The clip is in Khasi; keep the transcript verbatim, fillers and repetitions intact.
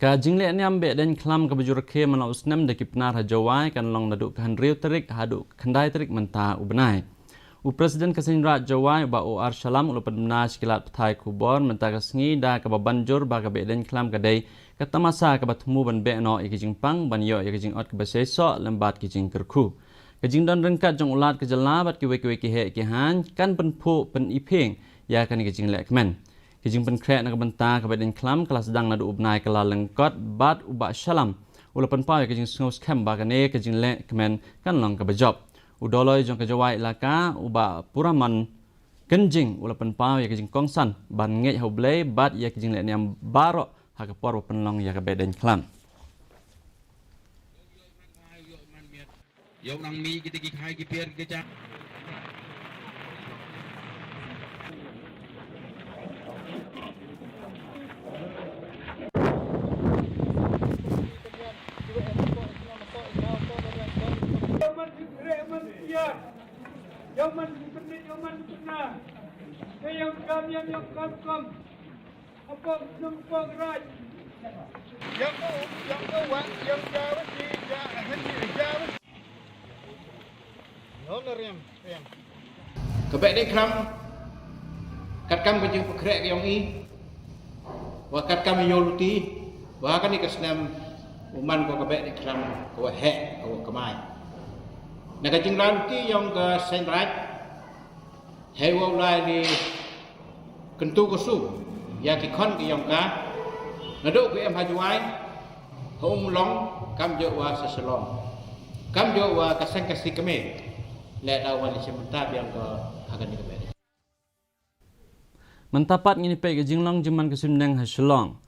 Ka jingleh niam Behdeiñkhlam kaba ju rakhe man la u snem da ki Pnar ha Jowai kan long naduh ka hynriew tarik haduh ka khyndai tarik mynta u bnai. U President ka Seiñ Raij Jowai, u Bah O R Shallam, u la pynbna sha ki lad pathai khubor mynta ka sngi da kaba ban jur ba ka Behdeiñkhlam ka dei ka tamasa kaba thmu ban beh noh ïa ki jingpang, ban ïoh ïa ki jingot kiba seisoh lem bad ki jingkyrkhu. Ka jingdon ryngkat jong u Lat ka jylla bad kiwei kiwei ki heh ki haiñ kan pynphuh pyniphieng ïa kane ka jingleh kmen. Ka jingpynkhreh na ka bynta ka Behdeiñkhlam ka la sdang naduh u bnai Kyllalyngkot bad u Bah Shallam u la pynpaw ïa ka jingsngewskhem ba kane ka jingleh kmen kan long kaba jop. U Doloi jong ka Jowai Elaka, u Bah Puraman Kynjing, u la pynpaw ïa ka jingkongsan ban ngeit ha U Blei bad ïa ka jingleh niam baroh ha ka por ba pynlong ïa ka Behdeiñkhlam. Ïa u nang mih kita ki khai ki pier ki kjat. Ïa man ki khreh man ki ïa. Ïa man ki pynit ïa man ki pynah. Ïa ïa kam ïa ïa kam kam. Apong nang pong raj. Ïa ko ïa ko wa ïa ja wa ji ja hen ji ja wa. Ïa la riam riam. Ka Behdeiñkhlam katkam ka jingpynkhreh ka jong i. Wa katkam i ïoh luti wa kane ka snem u man ko ka Behdeiñkhlam ka wa heh ka wa kamai. Na ka jingrwai luti jong ka Seiñ Raij hei wa u lai ni kyntu ka su ïa ki khon ki jong ka. Naduh ka em ha Jowai ha Umlong kam jooh wa sha Shillong. Kam jooh wa ka seng ka si kmie. Leh da wa ni shi mynta biang ka ha kane ka Behdeiñ. Mynta pat ngin ïa peit ka jinglong jingman ka suiñbneng ha Shillong.